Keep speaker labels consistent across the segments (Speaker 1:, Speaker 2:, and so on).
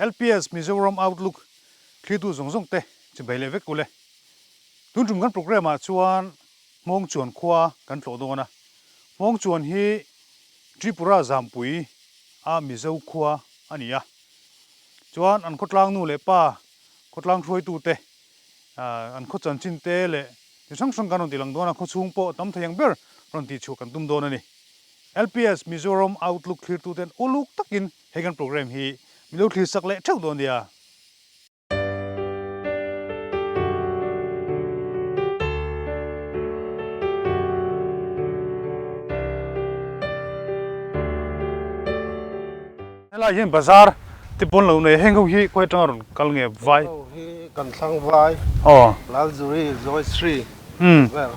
Speaker 1: LPS Mizoram Outlook thlitu zawng zawng te chi bei leh vek ule. Tun tum kan programme ah chuan Hmawngchuan khua kan tlawh dawn a. Hmawngchuan hi Tripura Zampui a Mizo khua a ni a. Chuan an khawtlang nu leh pa, khawtlang hruaitu te, an khaw chanchin te leh chi hrang hrang kan rawn ti lang dawn a, khawchhung pawh tam thei ang ber rawn tihchhuah kan tum dawn a ni. LPS Mizoram Outlook thlirtuten uluk takin he kan program hi min lo thlirsak leh theuh dawn nia. Helai hian bazar te pawn lo nei heng ho hi khawi atanga rawn kal nge vai?
Speaker 2: Heng ho hi kan thlang vai, Lalzuri, Joyshree vel.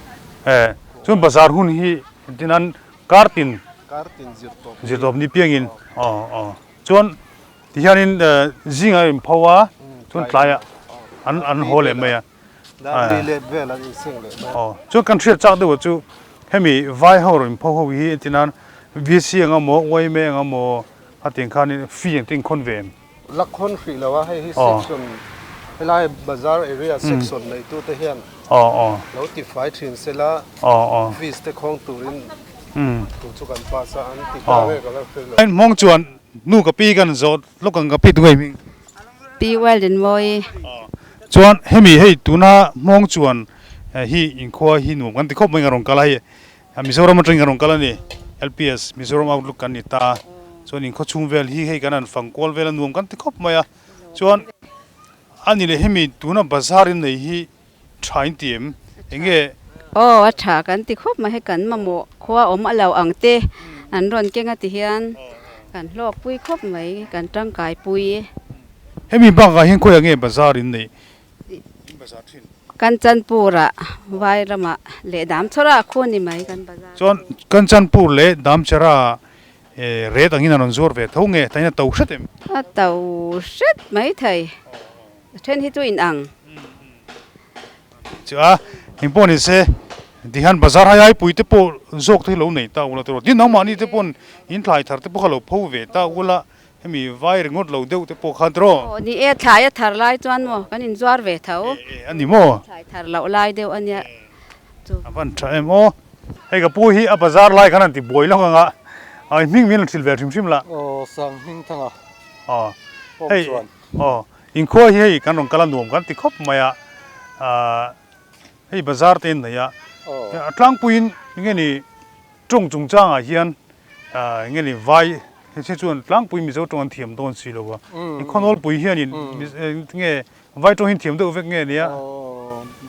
Speaker 1: Chuan bazar hun hi Tinan kar tin
Speaker 2: Kar tin zir tawp
Speaker 1: ni. Zir tawp ni piangin aw aw chuan tihianin zingah a inpho a chuan tlaiah an an haw leh mai a.
Speaker 2: Dar li let vel an inseng leh mai a.
Speaker 1: Aw chuan kan hriat chak deuh chu hemi vai ho rawn inpho ho hi tinan VC anga maw YMA anga maw hetiang khanin fee ang te inkhawn ve em?
Speaker 2: La khawn hrih lo a, hei hi section helai bazar area section neitu te hian lo ti fai thin se la fees te khawng turin thu chu kan pass a, an ti ta nge ka la hre lo.
Speaker 1: Hmawng chuan nu ka pi kan zawh lawk ang ka pi tunge hming?
Speaker 3: Pi Weldinmawii.
Speaker 1: Chuan hemi hei tuna hmawng chuan hi inkhua hi nuam kan ti khawp mai ka rawn kal a hei Mizoram atangin kan rawn kal a ni, LPS Mizoram Outlook kan ni ta a, chuan inkhawchhung vel hi hei kan han fang kual vel a nuam kan ti khawp mai a, chuan a ni leh hemi tuna bazar in nei hi tha in ti em? Eng nge?
Speaker 3: Aw a tha kan ti khawp mai, hei kan mamawh khua awm a lo ang te an rawn keng a ti hian kan hlawk pui khawp mai, kan tangkai pui.
Speaker 1: Hemi bakah hian khawiah nge bazar in neih?
Speaker 3: Kanchanpur-ah vai ramah leh Damchhara khu a ni mai kan bazar.
Speaker 1: Chuan Kanchanpur leh Damchhara rate angin a rawn zuar ve tho nge? Tain a to hret em?
Speaker 3: A to hret mai thei. A then hi chu inang.
Speaker 1: Chu a, engpawh ni se, tihian bazar hai ai pui te pawh zawk te hi lo nei ta ula tiraw. Tin nangmahni te pawn in thlai thar te pawh kha lo pho ve ta ula. Hemi vai ringawt lo deuh te pawh khan tiraw?
Speaker 3: Aw ni e, thlai a thar lai chuan maw kan inzuar ve tho.
Speaker 1: E e a ni maw?
Speaker 3: Thlai thar loh lai deuh a nia chu.
Speaker 1: A van tha em aw. Hei ka pu hi a bazar lai khan an ti buai lawk ang a, a hming min han hrilh ve hrim hrim lah.
Speaker 2: Aw sang hming thang a.
Speaker 1: Aw hei aw inkhua hi hei kan rawn kal a nuam kan ti khawp mai a, hei bazar te in nei a, a tlangpuiin enge ni Tawng chungchangah hian eng nge ni vai hei chuan tlangpui Mizo tawng an thiam dawn si lo a, Khawnawlpui hianin eng nge vai tawng hi an thiam deuh vek nge nia?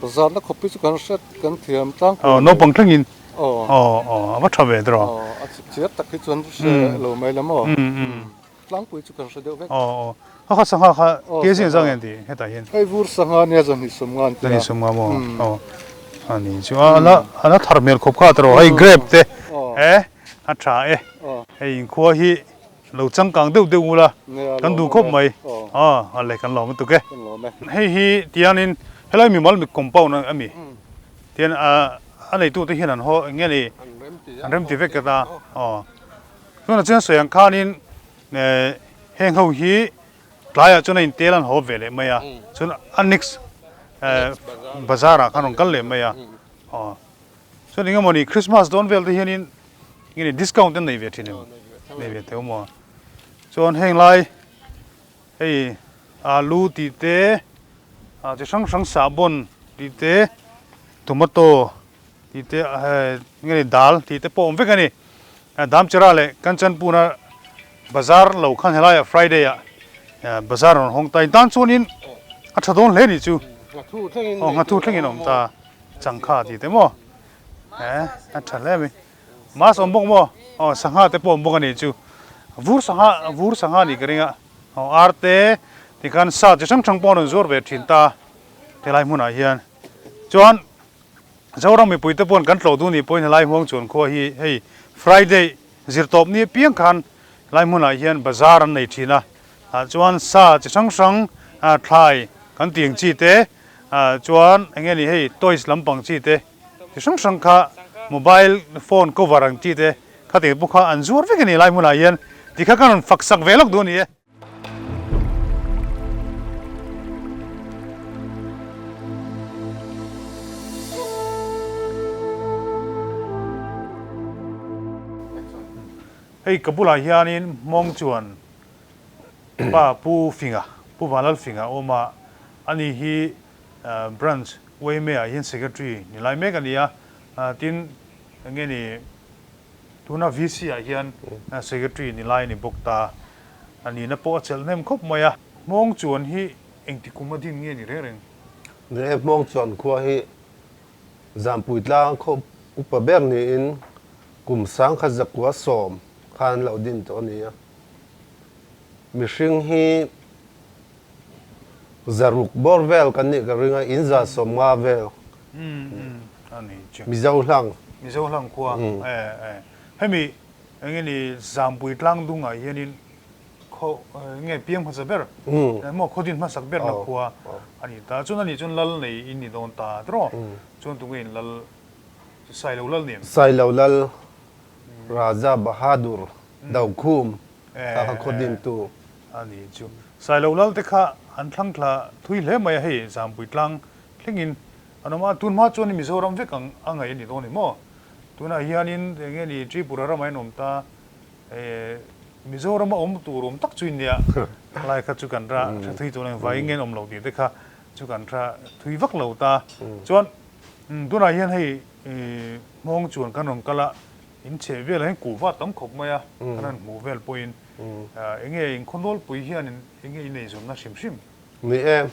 Speaker 2: Bazar na khawp hi chu kan hriat kan thiam tlangpui a ni.
Speaker 1: Naupang thlengin aw a va tha ve tawh.
Speaker 2: A chip chiar tak hi chuan hre lo mai la maw? Tlangpui chu kan hre deuh vek.
Speaker 1: Aw kha kha sangha kha ke zing zang nge an ti hetah hian?
Speaker 2: Hei vur sangha nia zahnih sawmnga an ti a.
Speaker 1: Zahnih sawmnga maw? Aw a ni chu a la a la thar hmel khawp kha tawh hei grape te he a tha e hei inkhua hi lo changkang deuh deuh ula kan duh khawp mai aw a le kan lawm lutuk e. Hei hi tianin helai mimal mi compound a mi tian a a neitute hian an haw eng nge ni an remti vek ta aw. Chuan a chiang sawi ang khanin heng ho hi tlaiah chuan a intel an haw ve leh mai a, chuan a next bazar ah khan rawn kal leh mai a, aw chuan eng emawni Christmas dawn vel te hianin eng nge discount te an nei ve thin em? Nei ve tho maw? Chuan heng lai hei alu tih te chi hrang hrang sahbawn tih te tomato Tih te nge ni dal tih te pawh awm vek a ni. Damchera leh Kanchanpura bazar lo khan helaiah Friday ah bazar rawn hawng ta. In tan chuanin a tha dawn hle ni chu. Aw nghathu thlengin a awm ta. Changkha tih te maw a tha hle mai. Mask awm bawk maw? Aw sangha te pawh awm bawk a ni chu. Vur sangha vur sangha nih ka ring a. Aw ar te tikhan sa chi hrang hrang pawh a rawn zuar ve thin ta helai hmunah hian. Chuan Zoram mipuite paw'n kan tlawh duh nih pawhin helai huang chuan khua hi hei Friday zirtawp ni apiang khan helai hmunah hian bazar an nei thin a, ah chuan sa chi hrang hrang thlai kan tih ang chi te chuan eng nge ni hei toys lampang chi te chi hrang hrang kha mobile phone cover ang chi te kha tih pawh kha an zuar vek a ni helai hmunah hian tikha kan rawn fak sak ve lawk duh a ni e. Hei ka bulah hianin Hmawng chuan pa Pu Finga, Pu Vanlal Finga a awm a, ani hi Branch yma ah hian Secretary ni lai mek a ni a, tin enge ni tuna VC ah hian Secretary ni lai a ni bawk ta. A nihna pawh a chelh hnem khawp mai a. Hmawng chuan hi engti kum a din nge ni reng reng?
Speaker 2: Ni e, Hmawng chuan khua hi Zampui tlang khaw upa ber niin kum 1910 khan an lo din tawh a ni a. Mihring hi 600 bawr vel kan nih ka ring a, in 150 vel. Mizo hlang.
Speaker 1: Mizo hlang khua. Hemi enge ni Zampui tlang dungah hianin khaw nge piang hmasa ber emaw khaw din hmasak berna khua a ni ta. Chuan ani chuan lal nei in ni dawn ta tiraw? Chuan tunge in lal Sailo lal ni em?
Speaker 2: Sailo lal Raja Bahadur Dokhum kha kha khaw dintu.
Speaker 1: A ni chu. Sailo lal te kha an thlang thla thui hle mai a hei Zampui tlang thlengin an awm a. Tun hma chuan Mizoram vek ang a ngaih a ni dawn ni maw? Tunah hianin enge ni Tripura ramah in awm ta. Mizoram a awm tur awm tak chu nia lai kha chu kan ra tha thui tawh engvai nge awm lo tih te kha chu kan tha thui vak lo ta. Chuan tunah hian hei hmawng chuan kan rawn kal a, in chheh velah hian kuhva tam khawp mai a, kan rawn hmuh vel pawhin enge inkhaw nawlpui hianin enge in eizawnna hrim hrim?
Speaker 2: Ni e,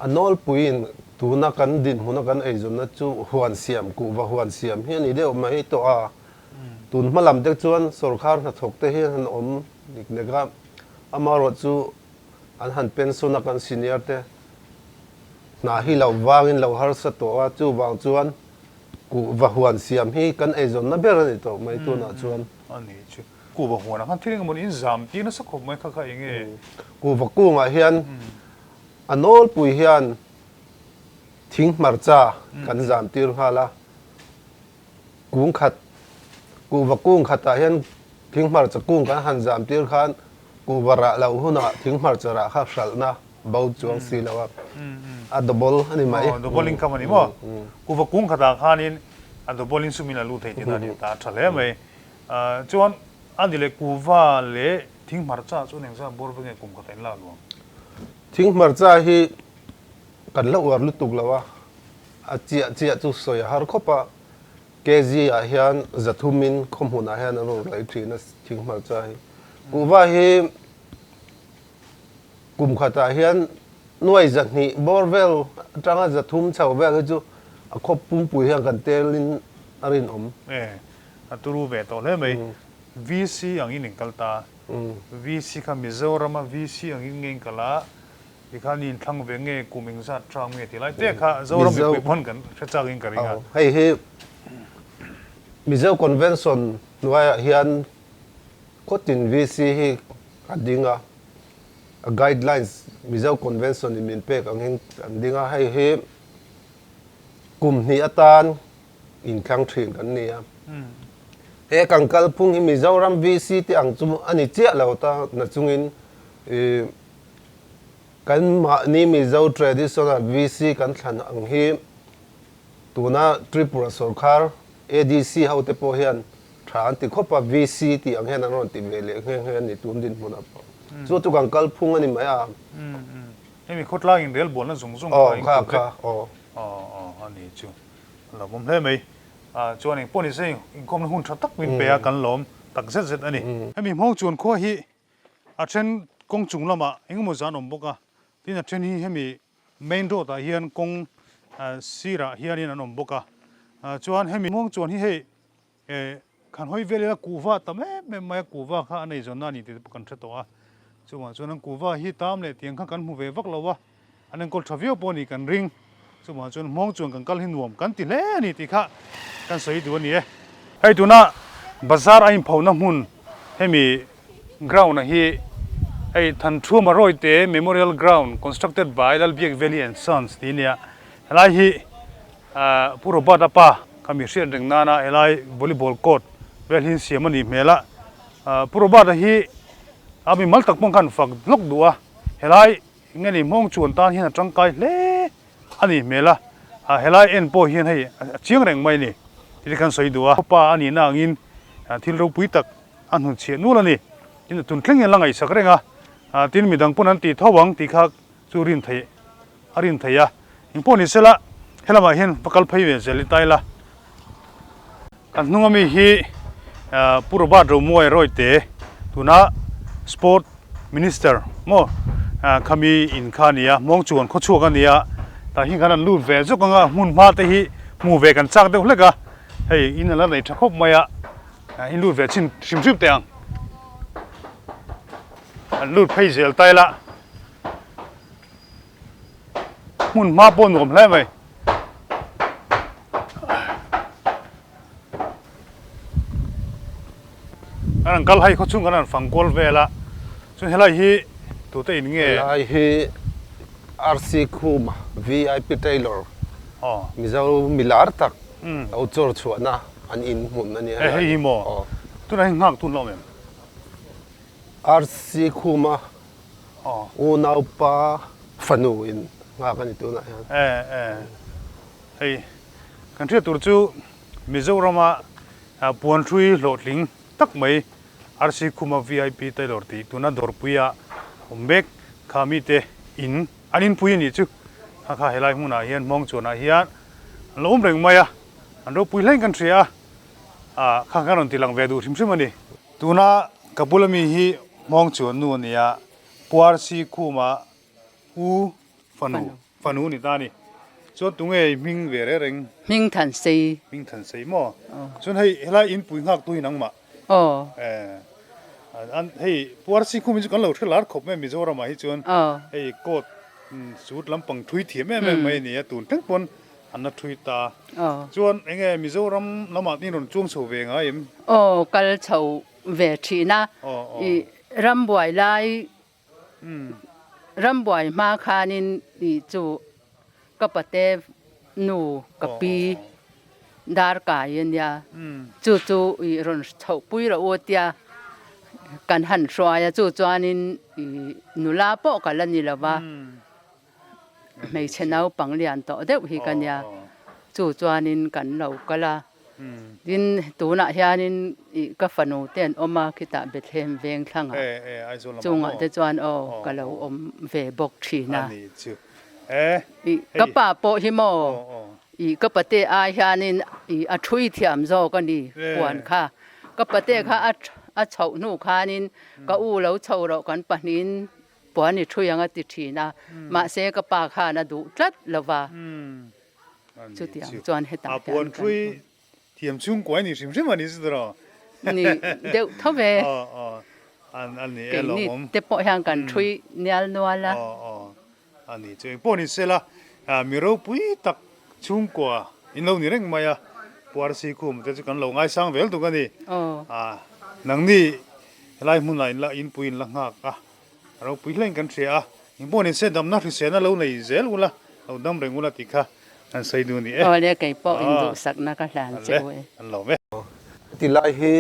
Speaker 2: A nawlpuiin tuna kan dinhmuna kan eizawnna chu huan siam, kuhva huan siam hi a ni deuh mai tawh a. Tun hma lam te chuan sorkar hnathawk te hi an han awm nik nek a, amaherawh chu an han pension a kan senior te hna hi lo vangin lo harsa tawh a, chuvang chuan kuhva huan siam hi kan eizawnna ber a ni tawh mai tunah chuan.
Speaker 1: A ni chu. Kuhva huanah khan thil engemaw in zam tir nasa khawp mai kha kha enge?
Speaker 2: Kuhva kungah hian A nawlpui hian thing hmarcha kan zam tir nghal a, kung khat, kuhva kung khatah hian thing hmarcha kung kan han zam tir khan kuhva rah loh hunah thing hmarcha rah kha hralhna bo chuang si lo a, a double a ni mai.
Speaker 1: Aw, double income a ni maw? Kuhva kung khatah khanin a double in sumin a lut thei tihna a ni ta, a tha hle mai. Chuan a ni leh kuhva leh thing hmarcha chu engzah bawr ve nge kum khatah in lak luang?
Speaker 2: Thing hmarcha hi kan la uar lutuk lo a, a chiah chiah chu sawi a har khawp a, kg ah hian 300 in khaw hmunah hian an rawn lei thin a thing hmarcha hi. Kuhva hi kum khatah hian nuai 200 bawr vel atanga 300 chho vel hi chu a khawp pumpui hian kan tel in a rinawm.
Speaker 1: E, a turu ve tawh hle mai. VC angin in kal ta. VC kha Mizorama VC angin nge in kal a, tikhan i inthlang ve nge kum engzat term nge tih lai te kha Zoram mipui pawn kan hre chak in ka ring a.
Speaker 2: Hei hi Mizo Convention hnuaiah hian khawtin VC hi a ding a, a guidelines Mizo Convention in min pek angin an ding a, hei hi kum hnih atan inthlang thin kan ni a. He kan kalphung hi Mizoram VC te ang chu a ni chiah lo ta nachungin kan mahni Mizo traditional VC kan thlan ang hi tuna Tripura sorkar ADC ho te pawh hian tha an ti khawp a, VC tih ang hian an rawn ti ve leh nghe nghe a ni tun dinhmunah pawh. Chu chu kan kalphung a ni mai a.
Speaker 1: Hemi khawtlang inrelbualna zung zung kha in kut vek. Aw, a ni chu. A lawmawm hle mai. Chuan engpawh ni se inkhawmna hun tha tak min pe a, kan lawm tak zet zet a ni. Hemi hmawng chuan khua hi a then kawng chung lamah engemaw zan awm bawk a, tin a then hi hemi main road ah hian kawng sirah hianin an awm bawk a. Chuan hemi hmawng chuan hi hei Khan hawi vel ila kuhva tam em em mai a, kuhva kha a nei zawnna a ni tih te pawh kan hre tawh a. Chuvang chuan an kuhva hi tam leh tiang kha kan hmu ve vak lo a, an enkawl tha viau pawh a ni kan ring. Chuvang chuan hmawng chuan kan kal hi nuam kan ti hle a ni tih kha kan sawi duh a ni e. Hei tuna bazar a inphohna hmun hemi ground-a hi hei Thanthuma Rawite Memorial Ground constructed by Lalbiak Veli and Sons tih a ni a, helai hi Pu Robert a pa kha mi hriat reng nana helai volleyball court vel hi siam a nih hmel a, Pu Robert a hi a mi mal tak pawh khan fak lawk duh a, helai nge ni hmawng chuan tan hian a tangkai hle a nih hmel a, helai en pawh hian hei a chiang reng mai a ni tih te khan sawi duh a. Pa a nihna angin thil ropui tak. a hnutchhiah nual a ni. Tin, tun thleng hian la ngaihsak reng a, tin midang pawn an tih tho ang tih kha chu rin theih a rin theih a. Engpawh ni sela helamah hian va kal phei ve zel i ta ila. Kan hnung ami hi Pu Robert Romuai Rawite tuna Sport Minister maw khami in kha a ni a, Hmawng chuan khawchhuak a ni a, tah hian khan an lut ve zawk ang a, hmun hma te hi hmu ve kan chak deuh hlek a, hei in a la nei tha khawp mai a, in lut ve chhin hrim hrim teh ang. An lut phei zel ta ila. Hmun hma pawh nuam hle mai. An rawn kal hai khaw chhung kan rawn fang kual vel a, chuan helai hi tute in nge?
Speaker 2: Helai hi RC Khuma VIP Tailor Mizo milar tak lo chawr chhuahna an in hmun a nia.
Speaker 1: Hei hi maw? Tunah hian nghak tun la awm em?
Speaker 2: RC Khuma Unaupa fanu in nghak a ni tunah hian.
Speaker 1: E e hei kan hriat tur chu Mizorama puanhrui hlawhtling tak mai RC Khuma VIP Tailor tih tuna dawrpuia awm mek kha mite in an inpui a nih chu. Kha kha helai hmunah hian hmawng chuanah hian an lo awm reng mai a, an ropui hlein kan hria a. Ah kha kan rawn ti lang ve duh hrim hrim a ni. Tuna ka bula mi hi hmawng chuan nu a ni a, Puar si khuma u fanu fanu ni ta a ni. Chuan tunge i hming ve reng reng?
Speaker 4: Hming than sei.
Speaker 1: Hming than sei maw? Chuan hei helai inpui nghak tu hi nangmah.
Speaker 4: Aw.
Speaker 1: Eh an hei Puar si khum hi chu kan lo hre lar khawp mai Mizoramah hi chuan hei coat suit lampang thui thiam em em mai a ni a tun thleng pawn An la thui ta. Chuan enge Mizoram lamah tin rawn chuang chho ve ngai em?
Speaker 4: Aw, kal chho ve thin a. I rambuai lai, rambuai hma khanin i chu ka pate nu ka pi dar kai a nia. Chu chu i rawn chhoh pui rawh u tia kan han hruai a, chu chuanin i nula pawh ka la ni lo va. Hmeichhe naupang lian tawh deuh hi ka nia, chu chuanin kan lo kal a, tin tunah hianin ih ka fanu te an awm a, khitah Bethlehem veng thlangah chungah te chuan aw ka lo awm ve bawk thin a, ih ka pa pawh hi maw ih ka pate ai hianin ih a thui thiam zawk a ni puan kha, ka pate kha a chhoh hnu khanin ka u lo chho rawh kan pahnihin Puan i thui ang a ti thin a, mahse ka pa khan a duh tlat lo va, chutiang chuan hetah hian kan awm.
Speaker 1: A puan thui thiam chhungkuai ni hrim hrim a ni chu tiraw?
Speaker 4: Ni deuh tho ve. Keini te pawh hian kan thui nial nual a.
Speaker 1: A ni chu engpawh ni sela, mi ropui tak chhungkua in lo ni reng mai a, Puar Sikhum te chu kan lo ngaisang vel tuk a ni. Nangni helai hmunah in la inpui in la nghak a. A ropui hlein kan hria a, engpawh ni se damna hriselna lo nei zel ula, lo dam reng ula tih kha kan sawi duh a ni e.
Speaker 4: Awle kei pawh induhsakna ka hlan che u e.
Speaker 1: An lo ve.
Speaker 2: Heti lai hi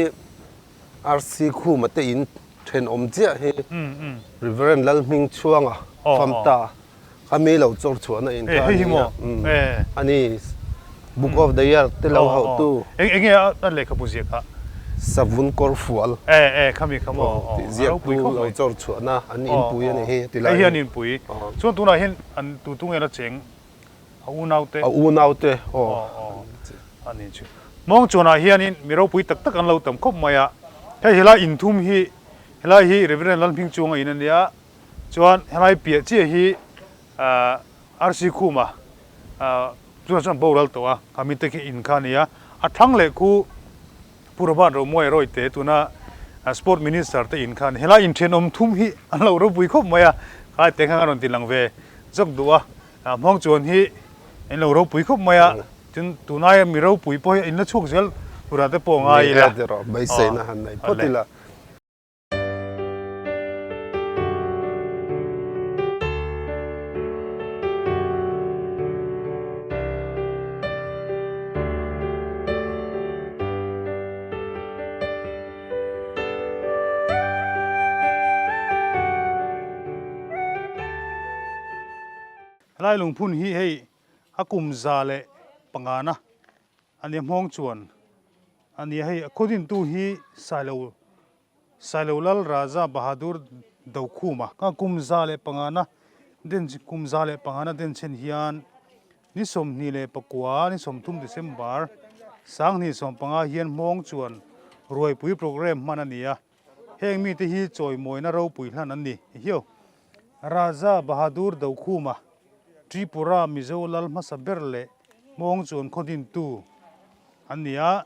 Speaker 2: RC Khuma te in thenawm chiah hi Reverend Lalhmingchhuanga Famta kha mi lo chawr chhuahna in kha a ni a, a ni Book of the Year te lo hauhtu.
Speaker 1: Eng enge a lehkhabu ziah kha?
Speaker 2: Savun kawr fual.
Speaker 1: E e khami kha maw?
Speaker 2: Tih ziaktu lo chawr chhuahna an inpui a ni hi ti lai.
Speaker 1: Hei hi an inpui. Chuan tunah hian an tu tu nge la cheng? A unaute.
Speaker 2: A unaute aw.
Speaker 1: A ni chu. Mawng chuanah hianin mi ropui tak tak an lo tam khawp mai a. Hei helai inthum hi helai hi Reverend Lalhmingchunga in a nia. Chuan helai piah chiah hi RC Khuma chuan chuan boral tawh a, kha mite khi in kha a ni a. A thlang leh khu Pu Robert Romuai Rawite tuna Sport Minister te in kha a ni. Helai inthenawm thum hi an lo ropui khawp mai a, khalai te khan a rawn ti lang ve zawk duh a. Hmawng chuan hi in lo ropui khawp mai a, tin tunai mi ropui pawh hi in la chhuak zel turah te pawh ngai ila.
Speaker 2: Ni e tiraw, beiseina han nei phawt ila.
Speaker 1: Helai lungphun hi hei a kum 105 na a nia hmawng chuan a nia hei a khawdintu hi Sailo. Sailolal Raja Bahadur Dokhuma ka kum 105 na den kum 105 na denchhen hian ni 29 ni 30 December 2015 hian hmawng chuan ruaipui programme hman a ni a, heng mite hi chawimawina ropui hlan an ni hiau. Raja Bahadur Dokhuma Tripura Mizo lal hmasa ber leh hmawng chuan khaw dintu an ni a,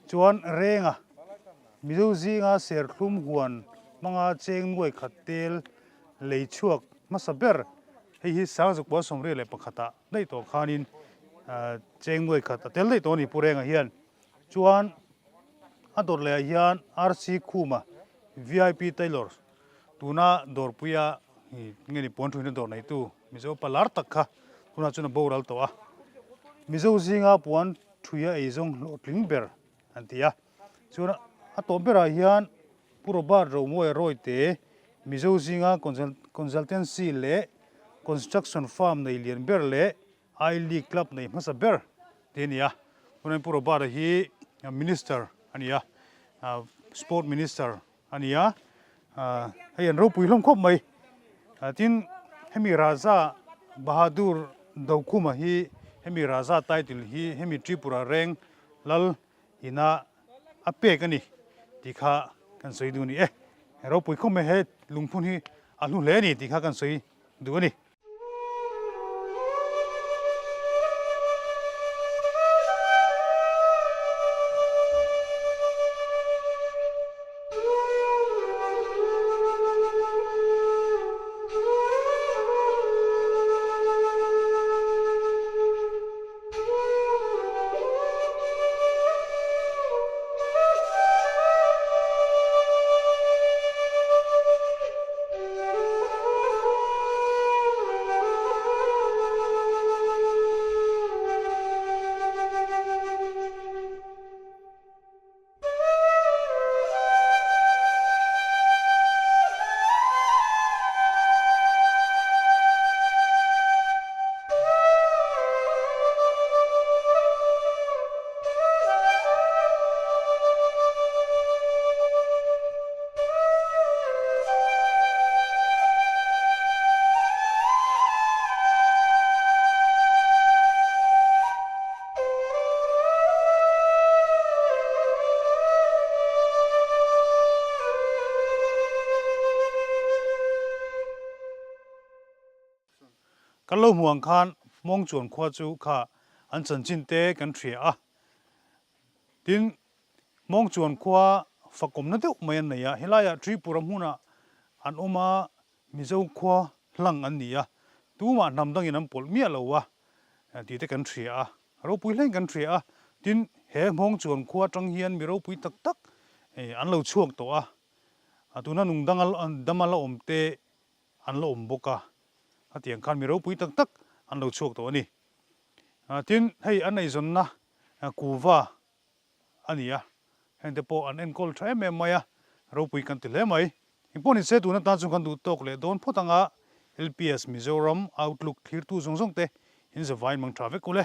Speaker 1: chuan Renga Mizo zinga serthlum huan hmanga cheng nuai khat tel lei chhuak hmasa ber hei hi Sangzukua 81 ah daih tawh khanin cheng nuai khat a tel daih tawh a ni Pu Renga hian. Chuan a dawr lehah hian RC Khuma VIP Tailors tuna dawrpuia nge ni puan thuina dawr neitu Mizo pa lar tak kha tunah chuan a boral tawh a. Mizo zinga puan thuia eizawng hlawhtling ber an ti a. Chuan a tawp berah hian Pu Robert Romawia Rawite Mizo zinga consultancy leh construction firm nei lian ber leh I League club nei hmasa ber te a ni a. Tunah hian Pu Robert-a hi minister a ni a, sport minister a ni a. Hei an ropui hlawm khawp mai. Tin, hemi Raja Bahadur Dokhuma hi hemi Raja title hi hemi Tripura reng lal ina a pek a ni tih kha kan sawi duh a ni e. Ropui khawp mai he lungphun hi a hlu hle a ni tih kha kan sawi duh a ni. Kan lo hmuh ang khan Hmawng chuan khua chu kha an chanchin te kan hria a. Tin, Hmawng chuan khua fakawmna deuh mai an nei a, helaiah Tripura hmunah an awm a, Mizo khua hlang an ni a, tumah hnam dangin an pawlh miah lo a tih te kan hria a, ropui hlein kan hria a. Tin, he Hmawng chuan khua atang hian mi ropui tak tak an lo chhuak tawh a, tuna nung dama la awm te an la awm bawk a, hetiang khan mi ropui tak tak an lo chhuak tawh a ni. Tin, hei an eizawnna kuva a ni a, hengte pawh an enkawl tha em em mai a, ropui kan ti hle mai. Engpawh ni se tun atan chuan kan duh tawk leh dawn phawt anga LPS Mizoram Outlook thlirtu zawng zawng te in zavai mang tha vek u le.